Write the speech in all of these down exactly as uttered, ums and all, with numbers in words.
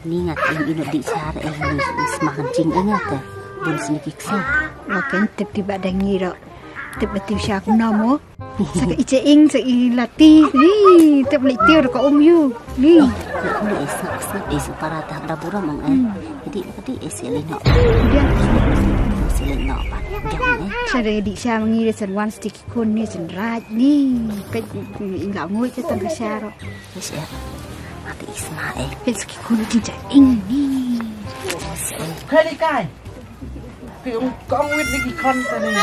Ni nga te ing ino di char eh ni sma kan jing ing te. Bun sini kiksa. Makan tip tiba dangi ro. Tip betul syak nomo. Saka icha ing sa i lati. Ni tip ni tiu ka um yu. Ni. Ni eh sa sa eh sa para ta da buram ang eh. Jadi jadi eh sili no. Dia. Sili no pa. Dia eh. Sa di sa mangi san wan stick kun ni san raj ni. Ka ing la ngoi ka tang ka saro. Yes, eh. Mati isma eh. Pil saki kun ti ja ing ni. Yes, eh. Hei kai. Ki ong kong wit ni ki kon ta ni.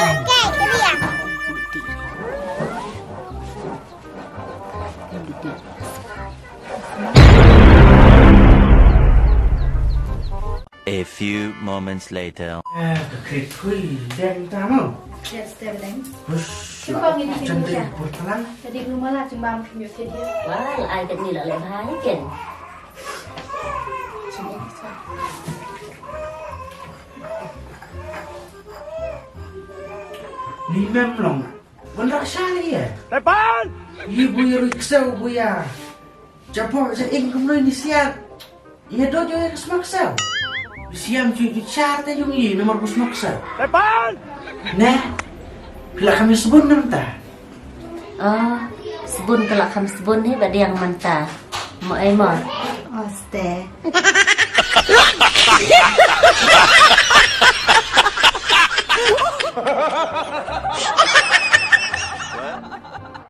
A few moments later. Eh, ka kri thui deng ta mo. Yes, deng deng. Hush. Cuba ngi di jan deng pur talang. Jadi rumah lah cuba ngi di. Wal, ai kat ni la le bhai ken. Ni mem long. Wan ra sha ni eh. Tepan. Ni buya rui ksau buya. Japo ja ing kumno ni siap. Ïa do jo ïa ka sma ksew. Siam ju ju char te jong i namar bus ma ksew. Tepan. Ne. Pila kami sbun nam ta. Oh, sbun kala kham sbun he badiang manta. Mo ai mo. Oste.